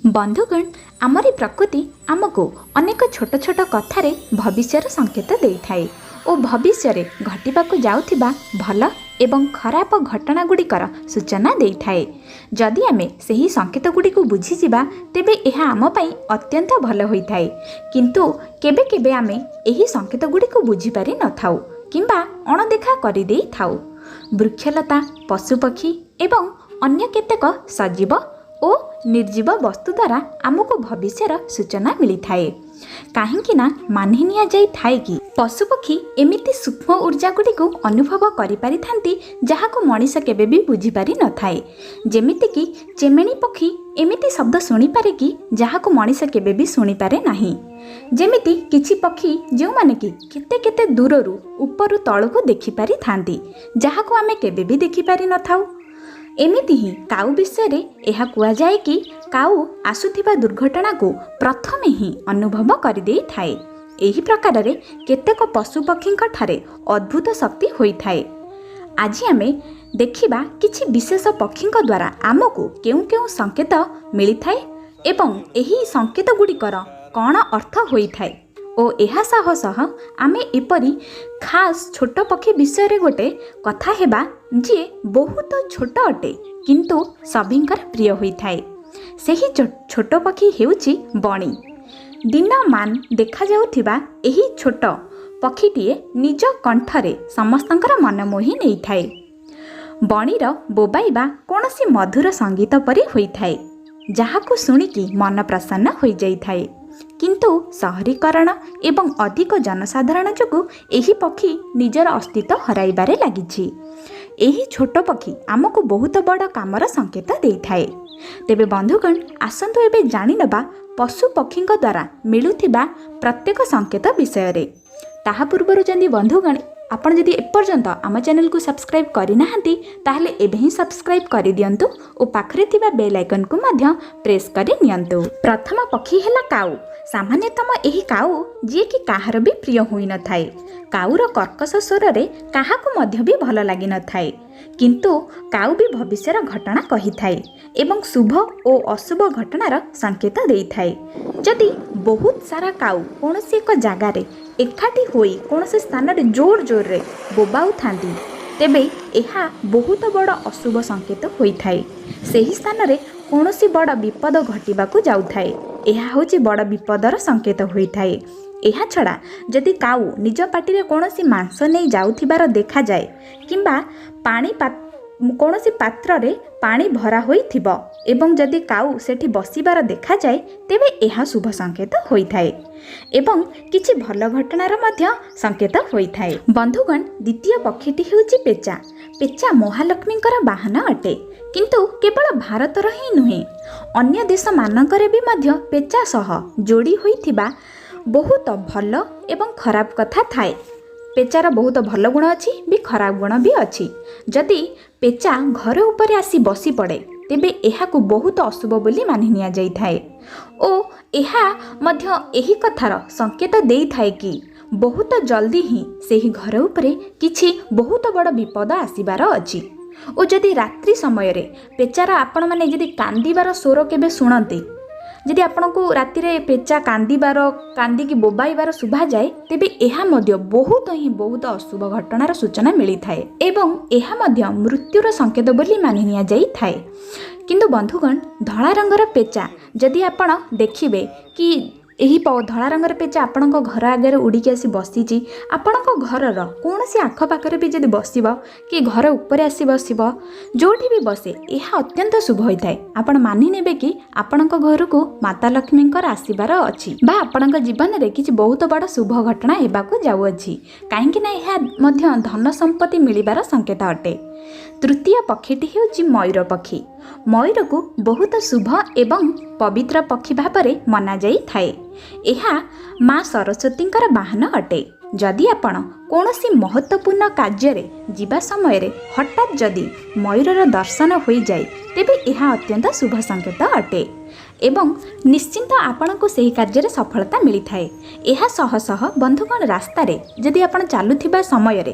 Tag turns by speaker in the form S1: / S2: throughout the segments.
S1: ବନ୍ଧୁଗଣ, ଆମରି ପ୍ରକୃତି ଆମକୁ ଅନେକ ଛୋଟ ଛୋଟ କଥାରେ ଭବିଷ୍ୟର ସଂକେତ ଦେଇଥାଏ ଓ ଭବିଷ୍ୟରେ ଘଟିବାକୁ ଯାଉଥିବା ଭଲ ଏବଂ ଖରାପ ଘଟଣା ଗୁଡ଼ିକର ସୂଚନା ଦେଇଥାଏ। ଯଦି ଆମେ ସେହି ସଂକେତ ଗୁଡ଼ିକୁ ବୁଝିଯିବା, ତେବେ ଏହା ଆମ ପାଇଁ ଅତ୍ୟନ୍ତ ଭଲ ହୋଇଥାଏ। କିନ୍ତୁ କେବେ କେବେ ଆମେ ଏହି ସଂକେତ ଗୁଡ଼ିକୁ ବୁଝିପାରି ନଥାଉ କିମ୍ବା ଅଣଦେଖା କରିଦେଇଥାଉ। ବୃକ୍ଷଲତା, ପଶୁପକ୍ଷୀ ଏବଂ ଅନ୍ୟ କେତେକ ସଜୀବ ଓ ନିର୍ଜୀବ ବସ୍ତୁ ଦ୍ୱାରା ଆମକୁ ଭବିଷ୍ୟର ସୂଚନା ମିଳିଥାଏ। କାହିଁକି ନା ମାନି ନିଆଯାଇଥାଏ କି ପଶୁପକ୍ଷୀ ଏମିତି ସୂକ୍ଷ୍ମ ଉର୍ଜା ଗୁଡ଼ିକୁ ଅନୁଭବ କରିପାରିଥାନ୍ତି, ଯାହାକୁ ମଣିଷ କେବେ ବି ବୁଝିପାରି ନଥାଏ। ଯେମିତିକି ଚେମେଣି ପକ୍ଷୀ ଏମିତି ଶବ୍ଦ ଶୁଣିପାରେ କି ଯାହାକୁ ମଣିଷ କେବେ ବି ଶୁଣିପାରେ ନାହିଁ। ଯେମିତି କିଛି ପକ୍ଷୀ, ଯେଉଁମାନେ କି କେତେ କେତେ ଦୂରରୁ ଉପରୁ ତଳକୁ ଦେଖିପାରିଥାନ୍ତି, ଯାହାକୁ ଆମେ କେବେ ବି ଦେଖିପାରିନଥାଉ। ଏମିତି ହିଁ କାଉ ବିଷୟରେ ଏହା କୁହାଯାଏ କି କାଉ ଆସୁଥିବା ଦୁର୍ଘଟଣାକୁ ପ୍ରଥମେ ହିଁ ଅନୁଭବ କରିଦେଇଥାଏ। ଏହି ପ୍ରକାରରେ କେତେକ ପଶୁପକ୍ଷୀଙ୍କ ଠାରେ ଅଦ୍ଭୁତ ଶକ୍ତି ହୋଇଥାଏ। ଆଜି ଆମେ ଦେଖିବା କିଛି ବିଶେଷ ପକ୍ଷୀଙ୍କ ଦ୍ୱାରା ଆମକୁ କେଉଁ କେଉଁ ସଂକେତ ମିଳିଥାଏ ଏବଂ ଏହି ସଂକେତ ଗୁଡ଼ିକର କ'ଣ ଅର୍ଥ ହୋଇଥାଏ ଓ ଏହା ସହ ସହ ଆମେ ଏପରି ଖାସ୍ ଛୋଟ ପକ୍ଷୀ ବିଷୟରେ ଗୋଟେ କଥା ହେବା, ଯିଏ ବହୁତ ଛୋଟ ଅଟେ କିନ୍ତୁ ସଭିଙ୍କର ପ୍ରିୟ ହୋଇଥାଏ। ସେହି ଛୋଟ ପକ୍ଷୀ ହେଉଛି ବଣି। ଦିନମାନ ଦେଖାଯାଉଥିବା ଏହି ଛୋଟ ପକ୍ଷୀଟିଏ ନିଜ କଣ୍ଠରେ ସମସ୍ତଙ୍କର ମନ ମୋହି ନେଇଥାଏ। ବଣିର ବୋବାଇବା କୌଣସି ମଧୁର ସଙ୍ଗୀତ ପରି ହୋଇଥାଏ, ଯାହାକୁ ଶୁଣିକି ମନ ପ୍ରସନ୍ନ ହୋଇଯାଇଥାଏ। କିନ୍ତୁ ସହରୀକରଣ ଏବଂ ଅଧିକ ଜନସାଧାରଣ ଯୋଗୁଁ ଏହି ପକ୍ଷୀ ନିଜର ଅସ୍ତିତ୍ୱ ହରାଇବାରେ ଲାଗିଛି। ଏହି ଛୋଟ ପକ୍ଷୀ ଆମକୁ ବହୁତ ବଡ଼ କାମର ସଂକେତ ଦେଇଥାଏ। ତେବେ ବନ୍ଧୁଗଣ, ଆସନ୍ତୁ ଏବେ ଜାଣିନେବା ପଶୁ ପକ୍ଷୀଙ୍କ ଦ୍ୱାରା ମିଳୁଥିବା ପ୍ରତ୍ୟେକ ସଂକେତ ବିଷୟରେ। ତାହା ପୂର୍ବରୁ ଯଦି ବନ୍ଧୁଗଣ, ଆପଣ ଯଦି ଏପର୍ଯ୍ୟନ୍ତ ଆମ ଚ୍ୟାନେଲକୁ ସବସ୍କ୍ରାଇବ୍ କରିନାହାନ୍ତି, ତାହେଲେ ଏବେ ହିଁ ସବସ୍କ୍ରାଇବ୍ କରିଦିଅନ୍ତୁ ଓ ପାଖରେ ଥିବା ବେଲ୍ ଆଇକନ୍କୁ ମଧ୍ୟ ପ୍ରେସ୍ କରି ନିଅନ୍ତୁ। ପ୍ରଥମ ପକ୍ଷୀ ହେଲା କାଉ। ସାମାନ୍ୟତମ ଏହି କାଉ, ଯିଏକି କାହାର ବି ପ୍ରିୟ ହୋଇନଥାଏ। କାଉର କର୍କଶ ସ୍ୱରରେ କାହାକୁ ମଧ୍ୟ ବି ଭଲ ଲାଗିନଥାଏ। କିନ୍ତୁ କାଉ ବି ଭବିଷ୍ୟର ଘଟଣା କହିଥାଏ ଏବଂ ଶୁଭ ଓ ଅଶୁଭ ଘଟଣାର ସଂକେତ ଦେଇଥାଏ। ଯଦି ବହୁତ ସାରା କାଉ କୌଣସି ଏକ ଜାଗାରେ ଏକାଠି ହୋଇ କୌଣସି ସ୍ଥାନରେ ଜୋର ଜୋରରେ ବୋବାଉଥାନ୍ତି, ତେବେ ଏହା ବହୁତ ବଡ଼ ଅଶୁଭ ସଂକେତ ହୋଇଥାଏ। ସେହି ସ୍ଥାନରେ କୌଣସି ବଡ଼ ବିପଦ ଘଟିବାକୁ ଯାଉଥାଏ। ଏହା ହେଉଛି ବଡ଼ ବିପଦର ସଂକେତ ହୋଇଥାଏ। ଏହା ଛଡ଼ା ଯଦି କାଉ ନିଜ ପାଟିରେ କୌଣସି ମାଂସ ନେଇ ଯାଉଥିବାର ଦେଖାଯାଏ କିମ୍ବା ପାଣି କୌଣସି ପାତ୍ରରେ ପାଣି ଭରା ହୋଇଥିବ ଏବଂ ଯଦି କାଉ ସେଠି ବସିବାର ଦେଖାଯାଏ, ତେବେ ଏହା ଶୁଭ ସଂକେତ ହୋଇଥାଏ ଏବଂ କିଛି ଭଲ ଘଟଣାର ମଧ୍ୟ ସଂକେତ ହୋଇଥାଏ। ବନ୍ଧୁଗଣ, ଦ୍ୱିତୀୟ ପକ୍ଷୀଟି ହେଉଛି ପେଚା। ପେଚା ମହାଲକ୍ଷ୍ମୀଙ୍କର ବାହନ ଅଟେ। କିନ୍ତୁ କେବଳ ଭାରତର ହିଁ ନୁହେଁ, ଅନ୍ୟ ଦେଶମାନଙ୍କରେ ବି ମଧ୍ୟ ପେଚା ସହ ଯୋଡ଼ି ହୋଇଥିବା ବହୁତ ଭଲ ଏବଂ ଖରାପ କଥା ଥାଏ। ପେଚାର ବହୁତ ଭଲ ଗୁଣ ଅଛି ବି, ଖରାପ ଗୁଣ ବି ଅଛି। ଯଦି ପେଚା ଘର ଉପରେ ଆସି ବସି ପଡ଼େ, ତେବେ ଏହାକୁ ବହୁତ ଅଶୁଭ ବୋଲି ମାନି ନିଆଯାଇଥାଏ ଓ ଏହା ମଧ୍ୟ ଏହି କଥାର ସଂକେତ ଦେଇଥାଏ କି ବହୁତ ଜଲ୍ଦି ହିଁ ସେହି ଘର ଉପରେ କିଛି ବହୁତ ବଡ଼ ବିପଦ ଆସିବାର ଅଛି। ଓ ଯଦି ରାତ୍ରି ସମୟରେ ପେଚାର ଆପଣମାନେ ଯଦି କାନ୍ଦିବାର ସ୍ୱର କେବେ ଶୁଣନ୍ତି, ଯଦି ଆପଣଙ୍କୁ ରାତିରେ ପେଚା କାନ୍ଦିବାର, କାନ୍ଦିକି ବୋବାଇବାର ଶୁଭାଯାଏ, ତେବେ ଏହା ମଧ୍ୟ ବହୁତ ହିଁ ବହୁତ ଅଶୁଭ ଘଟଣାର ସୂଚନା ମିଳିଥାଏ ଏବଂ ଏହା ମଧ୍ୟ ମୃତ୍ୟୁର ସଂକେତ ବୋଲି ମାନି ନିଆଯାଇଥାଏ। କିନ୍ତୁ ବନ୍ଧୁଗଣ, ଧଳା ରଙ୍ଗର ପେଚା ଯଦି ଆପଣ ଦେଖିବେ କି ଏହି ଧଳା ରଙ୍ଗର ପେଚା ଆପଣଙ୍କ ଘର ଆଗରେ ଉଡ଼ିକି ଆସି ବସିଛି, ଆପଣଙ୍କ ଘରର କୌଣସି ଆଖପାଖରେ ବି ଯଦି ବସିବ କି ଘର ଉପରେ ଆସି ବସିବ, ଯେଉଁଠି ବି ବସେ, ଏହା ଅତ୍ୟନ୍ତ ଶୁଭ ହୋଇଥାଏ। ଆପଣ ମାନି ନେବେ କି ଆପଣଙ୍କ ଘରକୁ ମାତା ଲକ୍ଷ୍ମୀଙ୍କର ଆସିବାର ଅଛି ବା ଆପଣଙ୍କ ଜୀବନରେ କିଛି ବହୁତ ବଡ଼ ଶୁଭ ଘଟଣା ହେବାକୁ ଯାଉଅଛି। କାହିଁକି ନା ଏହା ମଧ୍ୟ ଧନ ସମ୍ପତ୍ତି ମିଳିବାର ସଂକେତ ଅଟେ। ତୃତୀୟ ପକ୍ଷୀଟି ହେଉଛି ମୟୂର ପକ୍ଷୀ। ମୟୂରକୁ ବହୁତ ଶୁଭ ଏବଂ ପବିତ୍ର ପକ୍ଷୀ ଭାବରେ ମନାଯାଇଥାଏ। ଏହା ମା ସରସ୍ୱତୀଙ୍କର ବାହନ ଅଟେ। ଯଦି ଆପଣ କୌଣସି ମହତ୍ତ୍ୱପୂର୍ଣ୍ଣ କାର୍ଯ୍ୟରେ ଯିବା ସମୟରେ ହଠାତ୍ ଯଦି ମୟୂରର ଦର୍ଶନ ହୋଇଯାଏ, ତେବେ ଏହା ଅତ୍ୟନ୍ତ ଶୁଭ ସଂକେତ ଅଟେ। ଏବଂ ନିଶ୍ଚିନ୍ତ ଆପଣଙ୍କୁ ସେହି କାର୍ଯ୍ୟରେ ସଫଳତା ମିଳିଥାଏ। ଏହା ସହ ସହ ବନ୍ଧୁଗଣ, ରାସ୍ତାରେ ଯଦି ଆପଣ ଚାଲୁଥିବା ସମୟରେ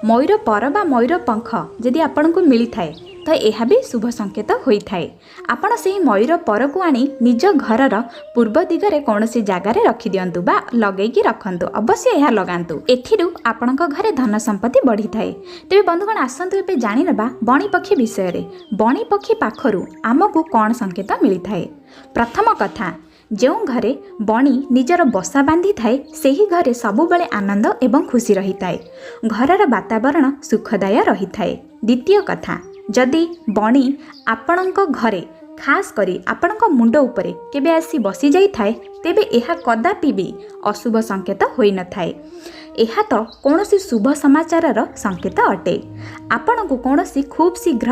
S1: ମୟୂର ପର ବା ମୟୂର ପଙ୍ଖ ଯଦି ଆପଣଙ୍କୁ ମିଳିଥାଏ, ତ ଏହା ବି ଶୁଭ ସଂକେତ ହୋଇଥାଏ। ଆପଣ ସେହି ମୟୂର ପରକୁ ଆଣି ନିଜ ଘରର ପୂର୍ବ ଦିଗରେ କୌଣସି ଜାଗାରେ ରଖିଦିଅନ୍ତୁ ବା ଲଗେଇକି ରଖନ୍ତୁ। ଅବଶ୍ୟ ଏହା ଲଗାନ୍ତୁ, ଏଥିରୁ ଆପଣଙ୍କ ଘରେ ଧନ ସମ୍ପତ୍ତି ବଢ଼ିଥାଏ। ତେବେ ବନ୍ଧୁଗଣ, ଆସନ୍ତୁ ଏବେ ଜାଣିନେବା ବଣି ପକ୍ଷୀ ବିଷୟରେ। ବଣି ପକ୍ଷୀ ପାଖରୁ ଆମକୁ କ'ଣ ସଂକେତ ମିଳିଥାଏ? ପ୍ରଥମ କଥା, ଯେଉଁ ଘରେ ବଣି ନିଜର ବସା ବାନ୍ଧିଥାଏ, ସେହି ଘରେ ସବୁବେଳେ ଆନନ୍ଦ ଏବଂ ଖୁସି ରହିଥାଏ। ଘରର ବାତାବରଣ ସୁଖଦାୟ ରହିଥାଏ। ଦ୍ୱିତୀୟ କଥା, ଯଦି ବଣି ଆପଣଙ୍କ ଘରେ, ଖାସ୍ କରି ଆପଣଙ୍କ ମୁଣ୍ଡ ଉପରେ କେବେ ଆସି ବସିଯାଇଥାଏ, ତେବେ ଏହା କଦାପି ବି ଅଶୁଭ ସଂକେତ ହୋଇନଥାଏ। ଏହା ତ କୌଣସି ଶୁଭ ସମାଚାରର ସଂକେତ ଅଟେ। ଆପଣଙ୍କୁ କୌଣସି ଖୁବ୍ ଶୀଘ୍ର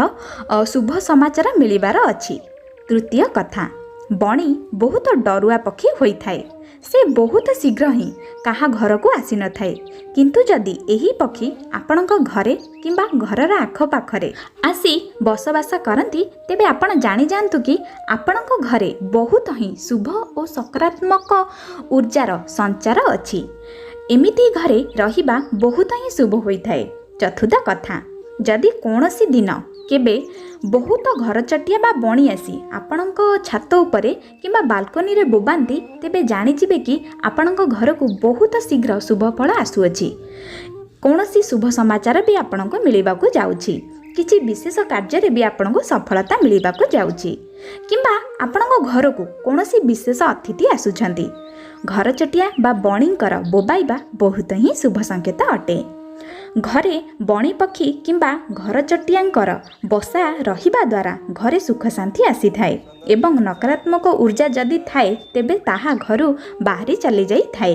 S1: ଶୁଭ ସମାଚାର ମିଳିବାର ଅଛି। ତୃତୀୟ କଥା, ବଣି ବହୁତ ଡରୁଆ ପକ୍ଷୀ ହୋଇଥାଏ। ସେ ବହୁତ ଶୀଘ୍ର ହିଁ କାହା ଘରକୁ ଆସିନଥାଏ। କିନ୍ତୁ ଯଦି ଏହି ପକ୍ଷୀ ଆପଣଙ୍କ ଘରେ କିମ୍ବା ଘରର ଆଖପାଖରେ ଆସି ବସବାସ କରନ୍ତି, ତେବେ ଆପଣ ଜାଣିଯାଆନ୍ତୁ କି ଆପଣଙ୍କ ଘରେ ବହୁତ ହିଁ ଶୁଭ ଓ ସକାରାତ୍ମକ ଉର୍ଜାର ସଞ୍ଚାର ଅଛି। ଏମିତି ଘରେ ରହିବା ବହୁତ ହିଁ ଶୁଭ ହୋଇଥାଏ। ଚତୁର୍ଥ କଥା, ଯଦି କୌଣସି ଦିନ କେବେ ବହୁତ ଘରଚଟିଆ ବା ବଣି ଆସି ଆପଣଙ୍କ ଛାତ ଉପରେ କିମ୍ବା ବାଲକୋନିରେ ବୋବାନ୍ତି, ତେବେ ଜାଣିଯିବେ କି ଆପଣଙ୍କ ଘରକୁ ବହୁତ ଶୀଘ୍ର ଶୁଭ ଫଳ ଆସୁଅଛି। କୌଣସି ଶୁଭ ସମାଚାର ବି ଆପଣଙ୍କୁ ମିଳିବାକୁ ଯାଉଛି। କିଛି ବିଶେଷ କାର୍ଯ୍ୟରେ ବି ଆପଣଙ୍କୁ ସଫଳତା ମିଳିବାକୁ ଯାଉଛି କିମ୍ବା ଆପଣଙ୍କ ଘରକୁ କୌଣସି ବିଶେଷ ଅତିଥି ଆସୁଛନ୍ତି। ଘରଚଟିଆ ବା ବଣିଙ୍କର ବୋବାଇବା ବହୁତ ହିଁ ଶୁଭ ସଂକେତ ଅଟେ। ଘରେ ବଣି ପକ୍ଷୀ କିମ୍ବା ଘରଚଟିଆଙ୍କର ବସା ରହିବା ଦ୍ୱାରା ଘରେ ସୁଖ ଶାନ୍ତି ଆସିଥାଏ ଏବଂ ନକାରାତ୍ମକ ଉର୍ଜା ଯଦି ଥାଏ, ତେବେ ତାହା ଘରୁ ବାହାରି ଚାଲିଯାଇଥାଏ।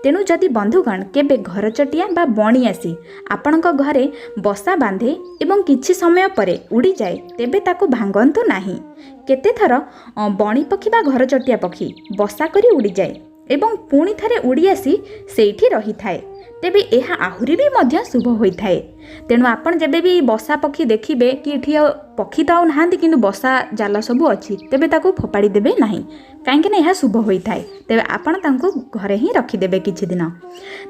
S1: ତେଣୁ ଯଦି ବନ୍ଧୁଗଣ, କେବେ ଘରଚଟିଆ ବା ବଣି ଆସି ଆପଣଙ୍କ ଘରେ ବସା ବାନ୍ଧେ ଏବଂ କିଛି ସମୟ ପରେ ଉଡ଼ିଯାଏ, ତେବେ ତାକୁ ଭାଙ୍ଗନ୍ତୁ ନାହିଁ। କେତେଥର ବଣି ପକ୍ଷୀ ବା ଘରଚଟିଆ ପକ୍ଷୀ ବସା କରି ଉଡ଼ିଯାଏ ଏବଂ ପୁଣି ଥରେ ଉଡ଼ି ଆସି ସେଇଠି ରହିଥାଏ, ତେବେ ଏହା ଆହୁରି ବି ମଧ୍ୟ ଶୁଭ ହୋଇଥାଏ। ତେଣୁ ଆପଣ ଯେବେ ବି ବସା ପକ୍ଷୀ ଦେଖିବେ କି ଏଠି ଆଉ ପକ୍ଷୀ ତ ଆଉ ନାହାନ୍ତି, କିନ୍ତୁ ବସା ଜାଲ ସବୁ ଅଛି, ତେବେ ତାକୁ ଫୋପାଡ଼ି ଦେବେ ନାହିଁ, କାହିଁକିନା ଏହା ଶୁଭ ହୋଇଥାଏ। ତେବେ ଆପଣ ତାଙ୍କୁ ଘରେ ହିଁ ରଖିଦେବେ କିଛି ଦିନ।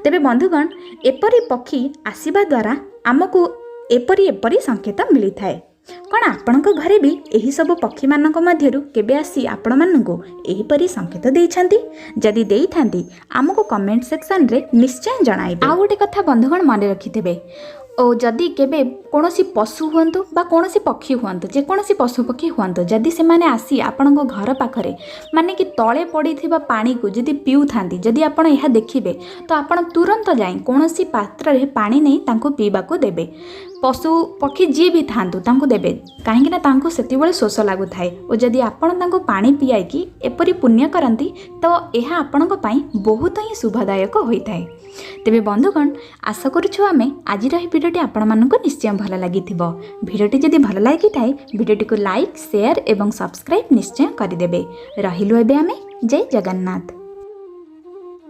S1: ତେବେ ବନ୍ଧୁଗଣ, ଏପରି ପକ୍ଷୀ ଆସିବା ଦ୍ୱାରା ଆମକୁ ଏପରି ଏପରି ସଂକେତ ମିଳିଥାଏ। କ'ଣ ଆପଣଙ୍କ ଘରେ ବି ଏହିସବୁ ପକ୍ଷୀମାନଙ୍କ ମଧ୍ୟରୁ କେବେ ଆସି ଆପଣମାନଙ୍କୁ ଏହିପରି ସଂକେତ ଦେଇଛନ୍ତି? ଯଦି ଦେଇଥାନ୍ତି, ଆମକୁ କମେଣ୍ଟ ସେକ୍ସନରେ ନିଶ୍ଚୟ ଜଣାଇବେ। ଆଉ ଗୋଟେ କଥା ବନ୍ଧୁଗଣ ମନେ ରଖିଥିବେ, ଓ ଯଦି କେବେ କୌଣସି ପଶୁ ହୁଅନ୍ତୁ ବା କୌଣସି ପକ୍ଷୀ ହୁଅନ୍ତୁ, ଯେକୌଣସି ପଶୁ ପକ୍ଷୀ ହୁଅନ୍ତୁ, ଯଦି ସେମାନେ ଆସି ଆପଣଙ୍କ ଘର ପାଖରେ, ମାନେ କି ତଳେ ପଡ଼ିଥିବା ପାଣିକୁ ଯଦି ପିଉଥାନ୍ତି, ଯଦି ଆପଣ ଏହା ଦେଖିବେ, ତ ଆପଣ ତୁରନ୍ତ ଯାଇ କୌଣସି ପାତ୍ରରେ ପାଣି ନେଇ ତାଙ୍କୁ ପିଇବାକୁ ଦେବେ। ପଶୁ ପକ୍ଷୀ ଯିଏ ବି ଥାଆନ୍ତୁ, ତାଙ୍କୁ ଦେବେ, କାହିଁକିନା ତାଙ୍କୁ ସେତେବେଳେ ଶୋଷ ଲାଗୁଥାଏ। ଓ ଯଦି ଆପଣ ତାଙ୍କୁ ପାଣି ପିଆଇକି ଏପରି ପୁଣ୍ୟ କରନ୍ତି, ତ ଏହା ଆପଣଙ୍କ ପାଇଁ ବହୁତ ହିଁ ଶୁଭଦାୟକ ହୋଇଥାଏ। ତେବେ ବନ୍ଧୁଗଣ, ଆଶା କରୁଛୁ ଆମେ ଆଜିର ଏହି ଭିଡ଼ିଓଟି ଆପଣମାନଙ୍କୁ ନିଶ୍ଚୟ ଭଲ ଲାଗିଥିବ। ଭିଡ଼ିଓଟି ଯଦି ଭଲ ଲାଗିଥାଏ, ଭିଡ଼ିଓଟିକୁ ଲାଇକ୍, ସେୟାର ଏବଂ ସବସ୍କ୍ରାଇବ୍ ନିଶ୍ଚୟ କରିଦେବେ। ରହିଲୁ ଏବେ ଆମେ, ଜୟ ଜଗନ୍ନାଥ।